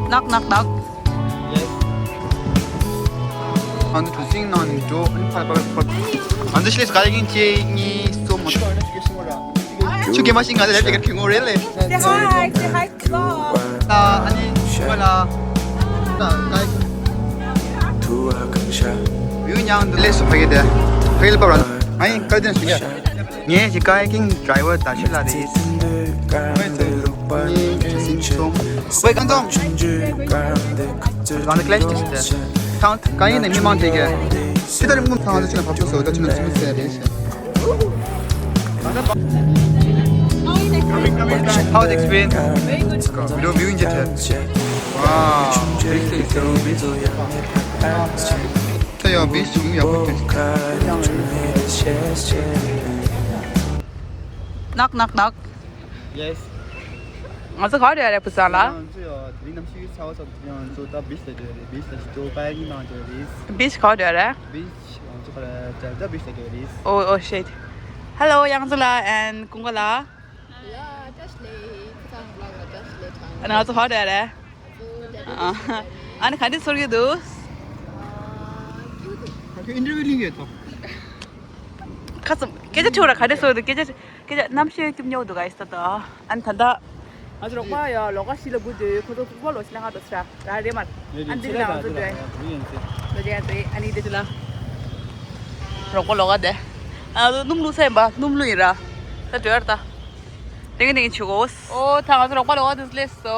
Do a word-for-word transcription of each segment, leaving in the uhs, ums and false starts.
Knock, knock, knock. Yes. ང་ཚོ་གྲུ་གཟིངས་ནང་ནས་འགྲོ། ཨ་ནི་ཕར་ཕར་ཕར། ང་ཚོ་ཤི་ལེ་སི་ག་ཡིན་གཅིག་གཉིས་གསུམ། མ་ཤི་ལ་ན་ཆུ་ཁ་ཤི་མོ་ར། ཆུ་ཁ་མ་ཤི། ང་ཚོ་ལེབ་ཇེ་ཀེ་ཊི་གྱོན་གྱི་ཡོད་རེད་ལེ། Say hi, say hi to vlog. ཨ་ནི་ང་ལ་ཡུལ་ཉང་དུ་ལས་སུ་ཕ་གི་དེ་ཕ་གི་ལ་པ་ར། ང་ཡིན་ཀར་ཏན་སུ་ཡ། ངས་ཀྱི་ཀ་ཡ་ཀིང་ཌ་རའི་ཝར་ད་ཤི་ལ་རེད། ཝེ་ཀན་ཏོང་། ང་ནི་ཀ་ལེ་ཤི་ཏེ་ཐང་ཀ་ཡིན་ནས་མི་མང་དེ་གས་ཕྱི་དར་མུན་ཐང་དུ་ཕྱིན་ན་བབ་ཆོག་སོ། ད་ཕྱིན་ན་སུ་མི་ཚེ་རེད་ཤི། How was the experience? Very good. Video viewing jet. Wow. This is so beautiful. ད་ཡང་བིཆ་ཡང་ཡག་པོ་འདུག Knock, knock, knock. Yes. ང་ཚོ་ག་རེ་རེད་བུ་ཚང་ལ། ང་ཚོ་ཡང་དེ་རིང་གནམ་གཤིས་ཚ་བ་ཚ་བ་དེ་ཡང་ང་ཚོ་ད་བིཆ་ལ་འགྲོ་ཡ་རེད། བིཆ་ལ་ཞིག་ཏུ་ཀ་ཡ་ཀིང་གནང་འགྲོ་ཡ་རེད། བིཆ་ག་རེ་རེད། བིཆ་ང་ཚོ་ག་རེ་ཌེལ་ཊ་བིཆ་ལ་འགྲོ་ཡ་རེད། Oh, oh, shit. Hello, ཡང་ཚོ་ལ་and ཀུང་ག་ལ། ཡ་བཀྲ་ཤིས་བདེ་ལེགས། ཕུ་ཚང་ལགས་ལ་བཀྲ་ཤིས་བདེ་ལེགས་དྲང་། ང་ཚོ་ཧོ་ཌ་རེད། ཨ་ནི་ག་འདྲ་ཚོར་གྱི་འདུག་ཁ་ཁྱོད་ཨིན་ཊར་བིའུ་ལིང་ཡོད་དོ། ཁ་ཙམ་སྐད་ཆ་དྲི་བ་ར་ག་འདྲ་ཚོར་འདུག་སྐད་ཆ་སྐད་ཆ་རྣམ་ཤེས་སྐྱུག་ཉོག་འདུག་ག་ཨིས་ད་ད། ཨ་ནི་ད་ད། ང་ཚོ་རོགས་པ་ཡ་ལོ་ཀ་བཞི་ལ་སྒུག་འདུག་ཁོ་ཚོ་ཕུག་པ་ལོ་ཤི་ལ་ཧ་དོ་ཤ་ར་རེ་མར། ཨ་ནི་དེ་ལ་ང་ཚོ་འདུག་ཨ་ནི་དེ་ལ་རོགས་པ་ལོ་ཀ་དེ། ཨ་ནི་སྣུམ་བླུགས་ས་ཡིན་པ་སྣུམ་བླུགས་ཡིན་ར། ད་འགྲོ་ཡར་ད། ཏེང་ཏེང་ཆུ་གོ། ཨོ་ད་ང་ཚོ་རོགས་པ་ལོ་ཀ་དེ་སླེབས་སོ།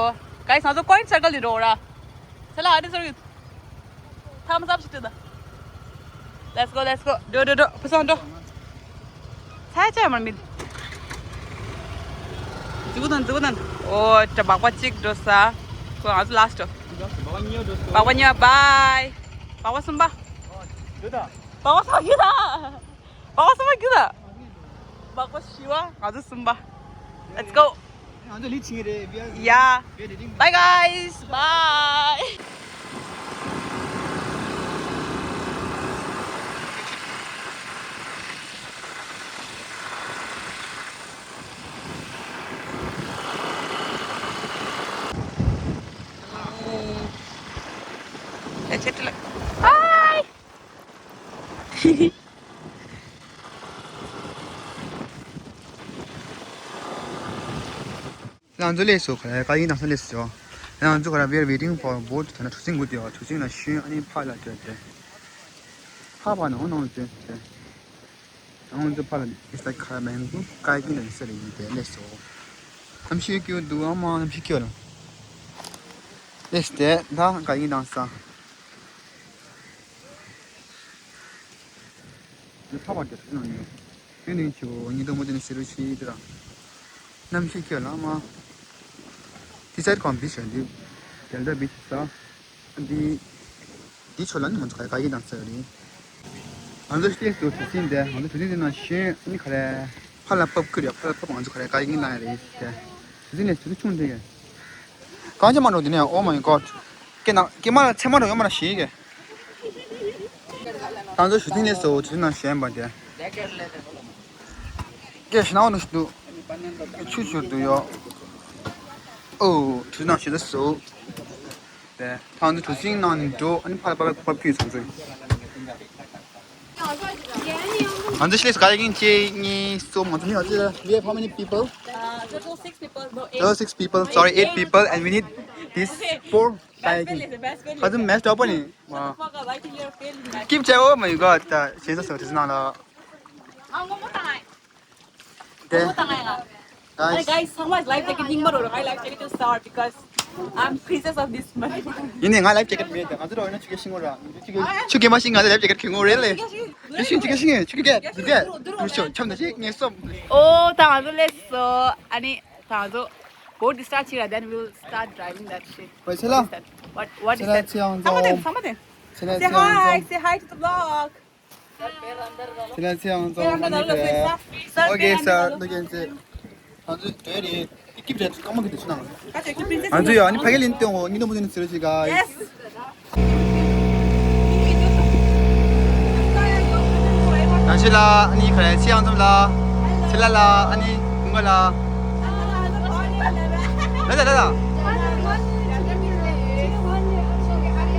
ག་ཡིས་ང་ཚོ་ཀོ་ཡིན་སར་ཀལ་ལ་འགྲོ་ར། ཚེ་ལ་ཨ་ནི་ཚོར་གྱི། Thumbs up ཞིག་སྤྲད་དང་། Let's go, let's go. འགྲོ་འགྲོ་འགྲོ། ཕུ་སང་འགྲོ། ཚ་ཡ་ཅག་མར་མིད། འཛུགས་དང་འཛུགས་དང་། ཨོ་ད་སྦག་སྦག་གཅིག་འགྲོ་ས། ཁོ་ང་ཚོ་ལ་སི་ཊི། སྦག་སྦག་གཉིས་འགྲོ་ས། སྦག་སྦག་གཉིས། བྷའི། སྦག་སྦག་གསུམ་པ། འགྲོ་དང་། སྦག་སྦག་གསུམ་པ་གྱིས་དང་། སྦག་སྦག་གསུམ་པ་གྱིས་དང་། སྦག་སྦག་བཞི་པ་ང་ཚོ་གསུམ་པ། Let's go. ང་ཚོ་ལི་ཆིང་རེད། We are Yeah. We are leading. Bye guys. Bye. Hi. ང་ཚོ་སླེབས་སོང་། ཁ་ཡིན་ནང་ས་སླེབས་སོང་། ང་ཚོ་ཁ་ལ། We are waiting for boat. ད་ནི་གྲུ་གཟིངས་སྒུག་བསྡད་ཡོད། གྲུ་གཟིངས་ལ་ཞོན། ཨ་ནི་ཕར་ལ་འགྲོ་དེ། ཕར་ཕར་ནང་ནང་འགྲོ་དེ། ང་ཚོ་ཕར་ལ། It's like ཁ་མེན་གུ་ཀའི་ཀིང་ལ་ས་རེད་ཡིན་དེ་སླེབས་སོང་། གནམ་གཤིས་སྐྱོ་འདུག་ཨ་མ་གནམ་གཤིས་སྐྱོ་ལ། སླེབས་དེ་ད་ཀའི་ཀིང་ནང་ས། ཕ་བར་གྱི་ཐུགས་སྣང་ཡོད། ཁྱོད་ནི་ཆུ་ཉི་ཟླ་མོ་དེ་ནི་ཟེར་རུ་ཆི་དེ་ར། གནམ་གཤིས་ཁྱོད་ལ་མ། དེ་སར་ཁོང་བིཆ་ཡོད་འདི། ཌེལ་ཊ་བིཆ་ས། འདི། འདི་ཆོ་ལ་ནི་ང་ཚོ་ཁ་ཁ་ཡི་དང་ཟེར་རེད། ང་ཚོ་སྟེགས་སུ་གྲུ་གཟིངས་དེ། ང་ཚོ་གྲུ་གཟིངས་དེ་ནང་ཞོན་ནི་ཁ་རེ། ཕར་ལ་ཕབ་ཁུར་ཡ། ཕར་ལ་ཕབ། ང་ཚོ་ཁ་རེ་ཁ་ཡི་ནང་ཡ་རེད་དེ། གྲུ་གཟིངས་ནས་གྲུ་གཟིངས་ཆུང་དེ་གས། གང་ཅི་མ་འགྲོ་འདི་ནས། Oh my God. ཀྱེ་ན་ཀྱེ་མ་ལ་ཚེ་མ་འགྲོ་ཡོད་མ་ལ་ཞིག་གེ། ད་ཚོ་ཞུ་ཐིང་ལས་སོ་དུས་ན་ཞེན་པ་དེ། ཀྱེ་ཞུ་ན་འོ་ནུ་ཞུ་འདུག་ཆུ་ཞུ་འདུག་ཡོ། ཨོ་དུས་ན་ཞུ་ད་སོ། དེ་ད་ཚོ་གྲུ་གཟིངས་ནང་ནས་འགྲོ། ཨ་ནི་ཕར་ཕར་ཕར་ཕུད་སོང་ཚོ། ང་ཚོ་ཤེས་ག་ཡིན་གཅིག་གཉིས་གསུམ། ང་ཚོ་མི་ང་ཚོ། We have how many people? Uh, total six people. No, eight. Total six people. Sorry, eight people, and we need these four. Best friend is the best friend. ཁ་ཚུམ་མེ་སྟོབས་པོ་ནི། Motherfucker, I think you're failing, man. Keep ཆེ་འོ། My God. ད་ཤེས་ས་སོ་དེ་ནང་ལ། ཨ་ངོ་མོ་དང་ཨ། དེ། ངོ་མོ་དང་ཨ་ཡ། Guys. Hey guys, someone's life jacket ཉིན་མོ་རོ། I life jacket to start because I'm princess of this month. ཡིན་ནི་ང་ལའིབ་ཇེ་ཀེཊ་མེད་དེ། ང་ཚོ་རོ་ཡིན་ན་ཆུ་རྐྱལ་ཤིང་ངོ་ར། ཆུ་རྐྱལ་མ་ཤིང་ང་ཚོ་ལའིབ་ཇེ་ཀེཊ་ཁྱེར་ངོ་རེད་ལེ། ཆུ་ཤིང་ཆུ་རྐྱལ་ཤིང་ཆུ་རྐྱལ་རྐྱལ། དུ་རྐྱལ་དུ་ཤོ་ཆམ་ད་ཤིག་ངས་སོམ། ཨོ་ད་ང་ཚོ་སླེབས་སོང་། ཨ་ནི་ད་ང་ཚོ་བོ་ཊི་སི་ཊར་ཊི་བྱེད་ར། Then we'll start driving that shit. Wait, Sela. What, what is that? Sela, Tsiang, Zong. Say hi, say hi to the vlog. Sela, Tsiang, Zong. Okay, sir. Look and see. ང་ཚོ་ཡ་ཨ་ནི་ཕ་གི་ལིན་ཏེ་འོ་ཉི་ནུ་མུ་ནི་ཟེར་ཞིག་ག། Yes. ཡང་ཤི་ལ་ཨ་ནི་ཁ་རེ་ཆི་ཡང་ཚོམ་ལ། ཆི་ལ་ལ་ཨ་ནི་ཀུང་ག་ལ། ལ་ལ་ལ་ལ།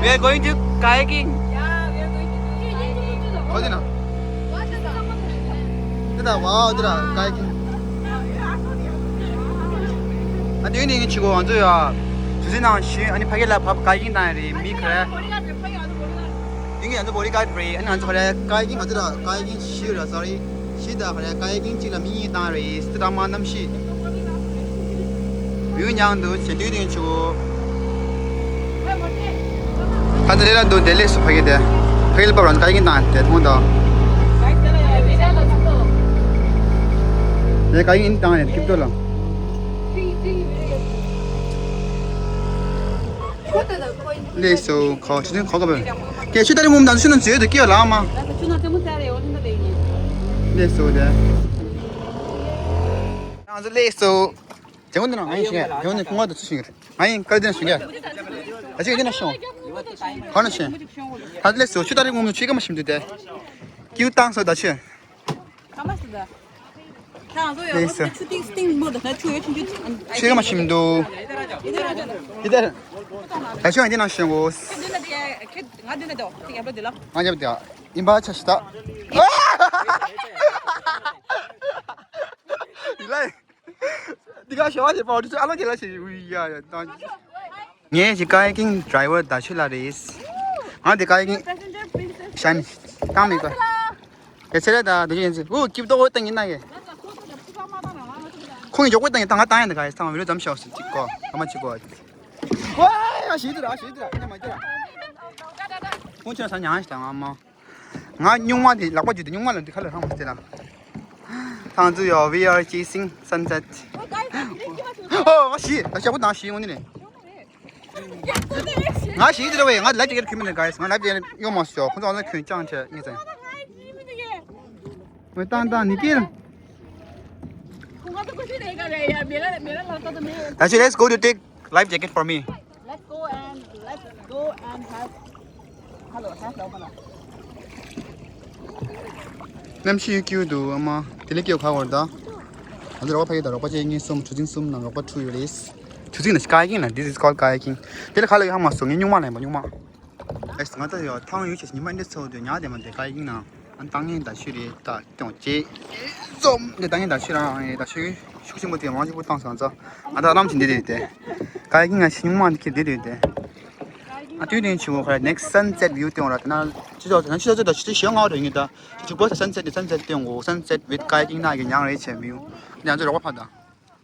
We are going to kayaking. Yeah, we are going to do kayaking. 어디나? What is that? Wow, 어디라 kayaking. 아, 네, 네, 지금 완전야. 주진아 씨, 아니 파게라 밥 kayaking 다니리 미크레. 이게 완전 머리가 그래. 아니, 완전 그래. Kayaking 어디라? Kayaking ཤི་ར་སོ་རི། ཤི་ད་ཧ་ར་ཀའི་ཀིང་གཅིག་ལ་མི་གཉིས་བཏང་རེད། སི་ཏ་མ་གནམ་གཤིས། བིའུ་མྱང་འདུག་བྱེད་དུས་དུས་ཆུ། ད་ལྟ་ལས་ལ་འདུག་དེ་ལས་སུ་ཕ་གི་དེ། ཕ་གི་ལ་པ་རང་ཀའི་ཀིང་བཏང་དེ་མཐོང་དང་། དེ་ཀའི་ཀིང་བཏང་ནས་སྐྱིད་པོ་ལ། ལས་སུ་ཁོ་ཆུ་ཚན་ཁོ་ག་བས། ཀྱེ་ཆུ་ད་རིང་ངོམ་དང་ཆུ་ནང་བྱོས་དུ་སྐྱེ་ལ་མ། ལས་སུ་དེ། ང་ཚོ་ལས་སུ། ཇེ་ངོ་འདི་ན་ང་ཡིན་ཞིང་ཇེ་ངོ་འདི་ཁོང་བ་དུ་ཚུད་ཞིང་ང་ཡིན་ཀ་འདི་ན་ཞིང་ད་ཆུ་འདི་ན་ཤོང་། ག་ན་ཤིང་། ད་ལས་སུ་ཆུ་ད་རིང་ངོམ་ཆུ་ཀ་མ་ཤིམ་དུ་དེ། ཀྱུ་བཏང་སོ་ད་ཆུ། ཁ་མ་སི་ད། ཁ་ང་ཚོ་ཡང་ལས་སུ། ཆུ་ཏིང་སྟིང་མོ་ད་ཆུ་ཡོད་ཆུང་ཆུང་། ཆུ་ཡོད་མ་ཤིམ་འདུག་ཡི་དེར། ད་ཆུ་ཡང་འདི་ནང་ཤིང་གོ། ང་འདི་ནས་དེ་ང་འདི་ནས་དེ་ཡག་པོ་འདི་ལ། ང་རྒྱབ་དེ་ཡིན་པ་ཆ་ཤི་ད། ཡི་ལ། འདི་ག་ཞོ་བ་ཞེས་པ་འདི་ཚོ་ཨ་ལོ་ཁྱེད་ལ་ཞེས་ཡུ་ཡ་ཡ་ད། ངས་ཀྱི་ཀའི་ཀིང་ཌ་རའི་བར་ད་ཆུ་ལ་རེད། ང་འདི་ཀའི་ཀིང་ཤན་བཏང་མེད་པ། ཡ་ཆེ་རེད་ད་འདི་ཡིན་ཚེ་འུ་སྐྱིབ་ཏོག་འོད་བཏང་ཡིན་ན་གི། ཁོང་གི་མགྱོགས་པོ་བཏང་ཡིན་ད་ང་བཏང་ཡིན་ད་ག་ཡི་ཚང་བི་ལོ་ཙམ་ཤོག་སུ་གཅིག་གོ་ཨ་མ་གཅིག་གོ། ཝའི་ང་ཞིག་དུ་ར་ཞིག་དུ་ར་ཨ་མ་གཅིག་ར། ཁོང་ཆ་ས་ཉང་ཞིག་དང་ཨ་མ། ང་སྨྱུག་མ་དེ་ལག་པ་བརྒྱུད་དེ་སྨྱུག་མ་ལ་འདི་ཁ་ལ་ཧང་མ་སྟེ་ལ། ཐང་ཚུ་ཡོ། We are chasing sunset. ཨོ་ང་ཞི་ད་ཞག་པོ་དང་ཞི་ངོ་ནི་ནི། ང་ཞི་དེ་ར་བས་ང་ལབ་ཀྱི་ཁྱོད་མི་ནི་ག་ཡིས་ང་ལབ་ཀྱི་ཡོང་མ་སོ་ཁོང་ཚོ་ང་ཁྱོད་ཅང་བྱས་ངེས་ཚན། ངོས་བཏང་བཏང་ནི་ཀིལ། ད་ཞི་let's go to take life jacket for me. Let's go and let's go and have hello have hello hello. གནམ་གཤིས་སྐྱིད་འདུག་ཨ་མ། དེ་ལས་སྐྱེ་བོ་ཁ་བོར་ད། ང་ཚོ་རོགས་པ་ཕ་གི་དང་རོགས་པ་གཅིག་གཉིས་གསུམ་གྲུ་གཟིངས་གསུམ་ནང་རོགས་པ་དྲུག་ཡོད་རེད། གྲུ་གཟིངས་ན་ཀའི་ཀིང་ན། This is called kayaking. དེ་ལ་ཁ་ལོ་ཡོད་ཧ་མ་སོང་ངས་སྨྱུག་མ་ལེན་པ་སྨྱུག་མ། ཨེ་ང་ད་ཡོད་ཐང་ཡོད་ཆེ་ཉི་མ་འདི་ཚོ་དུ་ཉག་དེ་མ་དེ་ཀའི་ཀིང་ན། ཨ་ཏང་ངན་ད་ཤི་རེད་ད་ཏོང་ཅེ། ཙོམ་དེ་ཏང་ངན་ད་ཤི་རང་ཨེ་ད་ཤི་ཤུགས་ཆེན་པོ་དེ་མང་ཆེ་པོ་བཏང་སོང་ཙང་ཨ་ད་རམ་ཆེན་འདི་རེད་དེ། ཀའི་ཀིང་ང་ཤི་སྨྱུག་མ་འདི་ཁྱེར་འདི་རེད་དེ། ཨ་དུས་དེ་ཆུ་བོ་ཁ་next sunset view དེ་འོང་ར་དེ་ན་ཆུ་ཚོད་ཆུ་ཚོད་ད་ཆུ་ཚོད་ཞེ་ལྔ་རེད་ངེས་ད། ཆུ་བོ་sunset དེ་sunset དེ་འོང་གོ། Sunset with kayaking ན་གི་ཉང་རེད་བྱས་མིའུ། ཡང་ཚོ་རོགས་པ་ཕ་ད།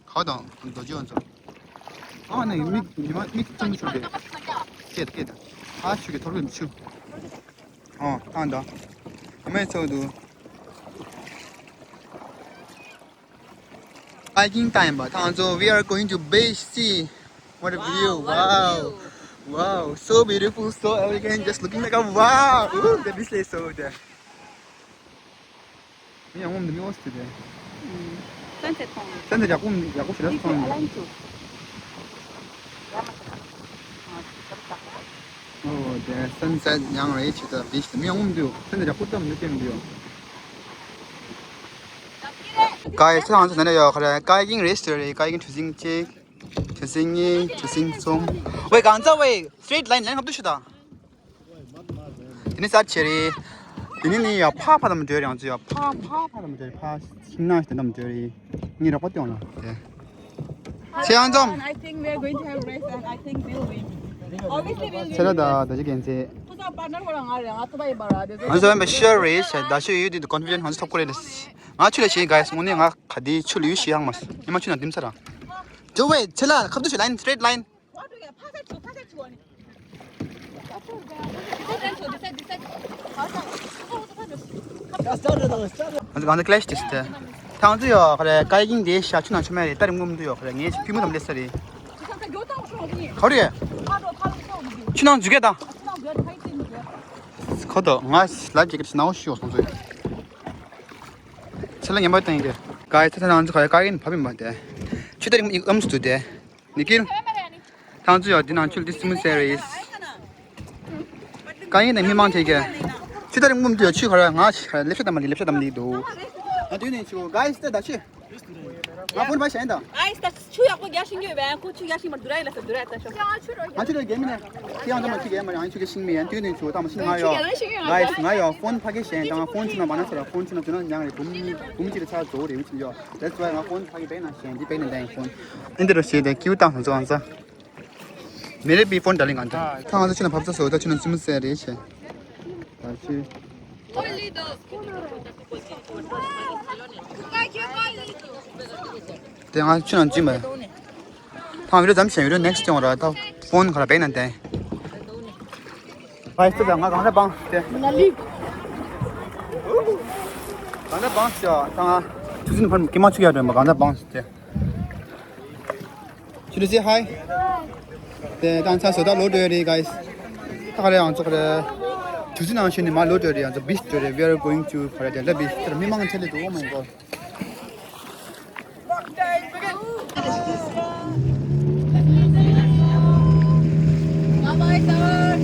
ཁ་དང་རྡོ་རྗེ་ཡོན་ཚོ། ཨ་ནི་མིག་ཉི་མ་མིག་ཙམ་ཆུ་དེ། སྐད་སྐད་དང་། ཨ་ཆུ་གི་ཐོར་བུ་ཆུ། ཨོ་ཨ་ད། ཉི་མའི་ཚོ་དུ། Hiking time པ་ཐང་ཚོ། We are going to beach, see. What a view! Wow! Wow! So beautiful, so elegant, just looking like a wow! Ooh, the beach is so there. མི་ཡང་ངོམ་དུ་མི་འོ་སི་དེ། སན་སེ་ཊི་མཐོང་། སན་སེ་ཊི་ཡག་པོ་ཡག་པོ་ཞེ་དྲག་མཐོང་། ཨོ་དེ་སན་སེ་ཊི་ཡང་རེད་ཆེ་ད་བིཆ་དེ་མི་ཡང་ངོམ་དུ་སན་སེ་ཊི་ཡག་པོ་ཙམ་དུ་སྟེང་དུ་ཡོད། ཀའི་ཚང་ཚོ་ནས་ཡོད་ཁ་རེ་ཀའི་ཀིང་རེད་ཟེར་རེད། ཀའི་ཀིང་གྲུ་གཟིངས་གཅིག་གྲུ་གཟིངས་གཉིས་གྲུ་གཟིངས་གསུམ། ཝེ་གང་ཚ་ཝེ་སི་ཊེ་རེ་ཊི་ལའིན་ལན་ཁབ་ཏུ་ཤི་ད། དེ་ནི་སར་ཆེ་རེད། དེ་ནི་ནི་ཡ་ཕ་ཕ་དམ་འདོད་ཡང་ཚུ་ཡ་ཕ་ཕ་ཕ་དམ་འདོད་ཕ་ཤིང་ནང་ཞིག་དམ་འདོད་རེད། ངའི་རོགས་པ་སྟོན་ལ་དེ། ཆེ་ཡང་ཙམ། I think we are going to have race and I think we'll win. Obviously we'll win. ཆེ་ར་ད་ད་ཅི་གན་ཚེ། ཁོ་ཚོ་པར་ནར་ཁོ་རང་ང་རེད། ང་ཚོ་པ་ཡིན་པ་ར་དེ་ཚོ། ང་ཚོ་བན་པ་ཤར་རེད་ཟེར་ད་ཤོད་ཡོད་དུས་ཀོན་ཕི་ཌེན་སི་ང་ཚོ་ཐོབ་ཁོ་རེད། ང་ཆུ་ལ་ཞེན་ག་ཡ་སོང་ནས་ང་ག་དེ་ཆུ་ལ་ཡུལ་ཞེ་ཡང་མ་སོང་ཉི་མ་ཆུ་ན་ལྡིམ་ས་ར། ཇོ་ཝེ་ཆེ་ལ་ཁབ་ཏུ་ཤོད་ལའིན་སི་ཊེ་རེ་ཊི་ལའིན། ང་ཚོ་གང་ཚོད་ཀི་ལེ་ཤི་ཏེ་སི་ཏེ། ཐང་ཚོ་ཡོད་ཁ་རེ་ཀའི་ཀིང་དེ་ཤ་ཆུ་ནང་ཆུ་མེད་རེད། ད་རིང་ངུམ་དུ་ཡོད་ཁ་རེ་ངས་ཕི་མུ་དམ་ལེ་ས་རེད། ག་རེ། ཆུ་ནང་འཇུག་གེ་ད། ཁོ་ཐོ་ང་ལ་ཇེ་ཀེ་ཊི་ནའོ་ཤི་ཡོད་སོང་ཚོ་ཡོད། ཆེ་ལ་ངན་པ་བཏང་ཡིན་གེ། ཀའི་ཚ་ཚ་ནང་ཚོ་ཁ་རེ་ཀའི་ཀིང་བབ་ཡིན་པ་དེ། ཆུ་ད་རིང་ཨམ་སུ་དུ་དེ། ནི་ཀིལ། ཐང་ཚུ་ཡོད་འདི་ནང་ཆུ་འདི་སི་མུ་ཐི་ཟེར་རེད། ཀ་ཡིན་ནས་མི་མང་ཆེ་གེ། ཆུ་ད་རིང་ངུམ་དུ་ཡོད་ཆུ་ག་ར་ང་ལེབ་ཤ་དམ་ལི་ལེབ་ཤ་དམ་ལི་འདུག་ང་དུས་ནས་ཆུ་ག་ཡིས་ཏེ་ད་ཆུ། ང་ཕོན་ཕ་གཞན་དང་། ཨའི་ད་ཆུ་ཡག་པོ་རྒྱག་ཤེས་ཀྱི་ཡོད་པས། ཁོ་ཆུ་རྒྱག་ཤེས་མ་འདུག་ར། ཡིན་ལ་ས་འདུག་ར། ད་ཤོག་ང་ཆུ་རོ་རྒྱག་ང་ཆུ་རོ་རྒྱག་མི་ནས་ཁྱེད་ཡང་ད་མ་ཆུ་རྒྱག་མ་རེད། ང་ཆུ་རྒྱག་ཤེས་མི་ཡན་དུས་ནས་ཆུ་ད་མ་ཤེས། ང་ཡོ། གྷའི་སི། ང་ཡོ་ཕོན་ཕ་གི་གཞན་དང་། ཕོན་ཆུ་ན་མ་ན་ས་ར། ཕོན་ཆུ་ན་ཆུ་ན་ཉང་རེད། བུམ་བུམ་ཅི་རེད། ཚ་རྫོགས་རེད། བུམ་ཆུ་ཡོ། That's why ང་ཕོན་ཕ་གི་བེག་ན་གཞན་འདི་བེག་ན་ལྡན་ཕོན། ཨིན་དེ་རོ་ཤེས་དེ་ཀིའུ་ཏང་ཧང་ཙོ་ཧང་ཙ། Maybe phone darling anta. ཁ་ང་ཚོ་ཆུ་ནང་བབས་ཚར་སོང་། ད་ཆུ་ནང་ཙི་མོ་ཟེར་རེད་བྱས། ད་ཆུ། དེ་ང་ཆུ་ནང་ཙི་མོ། ད་བི་ཌི་ཡོ་མཚམས་བཞག་བི་ཌི་ཡོ་ནེག་སི་ཊི་ཡོང་ར། ད་ཕོན་ག་ར་བེག་ན་བསྟན། ཨའི་ཙི་ད་ང་གང་ལ་བང་སྟེ། གང་ལ་བང་སྟེ། ད་ང་ཆུ་ཚན་ཕར་ཀི་མ་ཆུ་ཡ་དྲན་པ་གང་ལ་བང་སྟེ། Should I say hi? དེ་ད་ང་ཚོ་ད་ལོ་འགྲོ་ཡ་རེད་guys། ད་ག་རེ་ཡང་ཚོགས་རེད། དུས་ཚོད་ནང་བཞིན་ནི་མ་ལོ་འགྲོ་ཡ་རེད། ཡང་ཚོ་བི་ཆི་འགྲོ་རེད། We are going to ག་རེ་དེ་འདྲ་བི་ཆི་དེར་མི་མང་ཆེ་ལེ་འདུག Oh my god.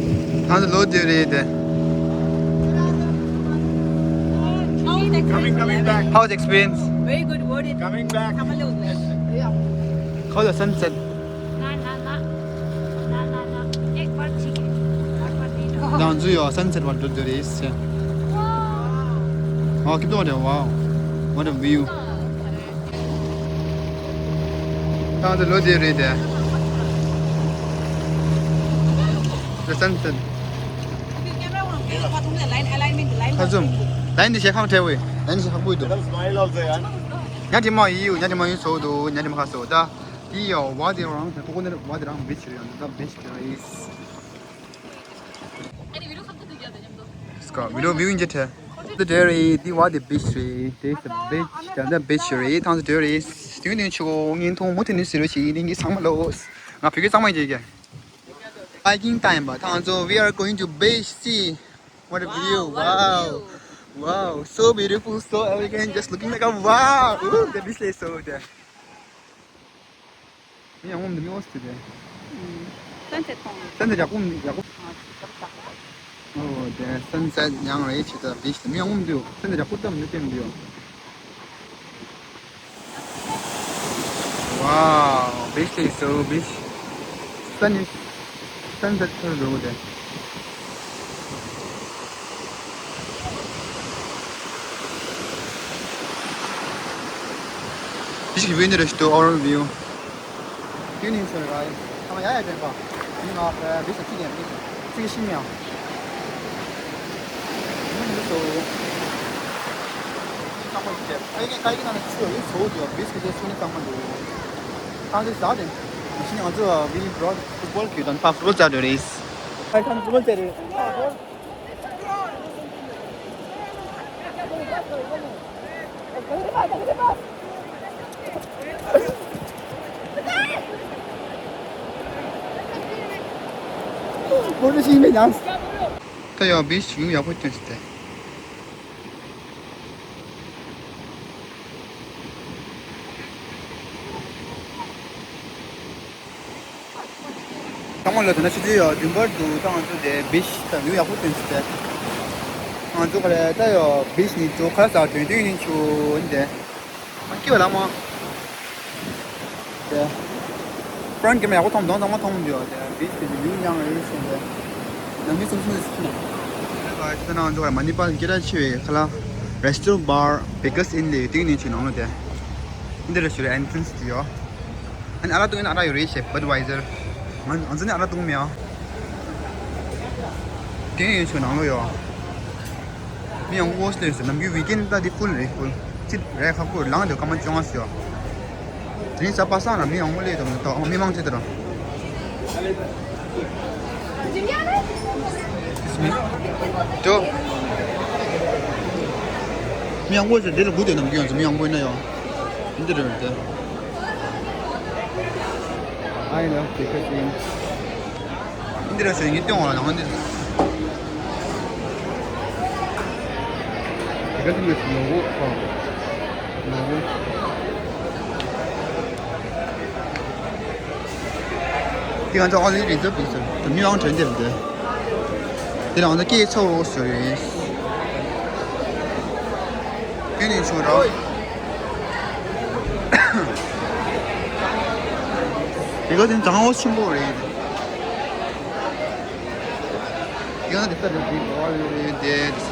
How's the load duty there? Coming, coming back. How's the experience? Very good. Worth it. Coming back. How's the sunset? ང་ཚོ་ཡོ་sunset བར་འགྲོ་འདོད་རེད། Wow, keep going. Wow, what a view. ད་ང་ཚོ་ལོ་དེ་རེད་དེ། The sunset. ཁ་ཚུམ། ལན་འདི་ཞེ་ཁང་ཁྲེ་བས། ལན་ཞེ་ཁག་པོ་འདུག་ཉ་དེ་མ་ཡིའུ། ཉ་དེ་མ་ཡིན་ཚོ་འདུག་ཉ་དེ་མ་ཁ་སོ་ད། དེ་ཡོ་བ་དེ་རང་དེ་ཁོ་ཁོ་ནི་བ་དེ་རང་བི་ཆི་རེད། ཡོ་ད་བི་ཆི་རེད། སྐ་བི་ཌི་ཡོ་བིའུ་ཡིན་གྱི་ཐལ། དེ་དེ་རེད། དེ་བ་དེ་བི་ཆི་རེད། དེ་སི་བི་ཆི། དེ་འདྲ་བི་ཆི་རེད། ཐང་དེ་དེ་རེད། དེ་ནས་ཆུ་བོ་ངན་ཐོང་མུ་མཐུད་ནས་ཟེར་བ་ཞིག་ཡིན་གྱི་ཚང་མ་ལོ། ང་བོད་སྐད་གཙང་མ་བྱེད་ཀྱི། Hiking time བ་ཐང་ཚོ། We are going to beach, see. What a view. Wow. Wow. So beautiful, so elegant, just looking like a wow. Ooh, the beach is so there. མི་ཡང་ངོམ་དུ་མི་འོ་སི་དེ། Sunset ཐོང་། Sunset ཡག་པོ་མི་ཡག་པོ། ཨོ་དེ་sunset ཡང་རེད་ཆེ་ད་བིཆ་དེ་མི་ཡང་ངོམ་དུ་sunset ཡག་པོ་ཏམ་མི་སྟེམ་དུ། Wow, beach is so beach. Sun is sunset ཐོར་རོ་དེ། This is window to our view. ཡུན་ནི་ཚོར་ར་ཡིན། ཐ་མ་ཡ་ཡ་དྲན་པ། ཡིན་ང་བི་ས་ཅི་ཡང་མི་ཚིག་ཤིང་ཡང་། ཡུན་ནི་ཚོ། ཚང་མ་ཡིན་ཏེ། ཨ་ཡིན་ཀ་ཡིན་ན་ཚོ་ཡིན་ཚོ་དེ་བི་ས་ཀི་ཚོ་ཚོ་ནི་ཚང་མ་འདུག་ཁང་དེ་ཟ་དེ། མི་ཤིང་ང་ཚོ་བི་བྲོ་ཕུཊ་བོལ་གི་དང་ཕ་ཕུཊ་བོལ་ཙ་དེ་རེད། ཨ་ཁང་ཕུཊ་བོལ་ཙ་རེད། ད་ཡང་བི་ཞིག་ཡག་པོ་སྟོན་སྲིད་དེ། ཚང་མ་ལ་དོ་ན་ཆུ་ཚོད་ཡོད་རྒྱུན་པར་དུ་ད་ང་ཚོ་དེ་བི་ཞིག་ད་ཡུ་ཡག་པོ་སྟོན་སྲིད་དེ། ང་ཚོ་ག་རེ་ད་ཡོད་བི་ཞིག་ནི་ཚོ་ཁ་ས་དོན་དོན་ཡིན་ཆུ་ཡིན་དེ། ཨ་ཀི་བ་ལ་མ། དེ། ཕྲན་གྱི་མ་ཡག་པོ་མཐོང་མཐོང་ཚང་མ་མཐོང་མི་འདུག་དེ་བིཆ་དེ་ཡུལ་ཡང་རེད་ཟེར་ཏེ། ནང་མི་སུམ་སུམ་ཞིག་ན། ད་ང་ཚོ་མ་ནི་པཱལ་སྐད་གྲགས་ཆེ་བའི་ཁ་ལ་restaurant bar Baker's Inn ལས་དེ་ནས་ཆུ་ནང་ལ་དེ། འདི་རེ་ཞུ་རེ་entrance དེ་ཡོད། ཨ་ནི་ཨ་རག་བཏུང་ཡིན་ཨ་རག་ཡོད་རེད་ཞེས་Budweiser། ང་ང་ཚོ་ནི་ཨ་རག་བཏུང་མེད་ཨ། དེ་ཡིན་ཆུ་ནང་ལོ་ཡོད། མི་ཡང་ངོ་སླེབས་སོང་ནམ་རྒྱུན་weekend ད་འདི་full རེད་full། ཅི་རེད་ཁག་པོ་ལངས་འདུག་སྐར་མ་བཅོ་ལྔ་ཞོ། དེ་རིང་གཟའ་པ་སངས་ལ་མི་ཡང་ངོ་སླེབས་འདུག་མི་འདུག་མི་མང་ཆེ་དེ་ར། ཅོ། མི་ཡང་ངོ་ཟེར་འདི་ལ་སྒུག་འདུག་ནམ་རྒྱུན་ཡང་མི་ཡང་ངོ་ཡིན་ན་ཡང་། འདི་རེད་དེ། I love Baker's Inn. འདི་ར་ཞོ་ཡིན་སྟོན་འོང་ལ་ནང་འདི། དེ་ག་ཚོད་མེད་ལོ་གོ་ཁོ། ལོ་གོ། དེ་ང་ཚོ་ཨོ་ལི་རི་ཛོབ་ཡིན་ཟེར། དེ་མི་ཡང་དྲན་དེ་རེད་དེ། དེ་ལ་ང་ཚོ་སྐད་ཚོ་འོ་ཟེར་ཡིན། དེ་ནས་ཆུ་ར། དེ་ག་དེ་གྲང་བ་ཆེན་པོ་རེད། དེ་ག་དེ་ས་རེད། དེ་ག་རེད། དེ་དེ་ས།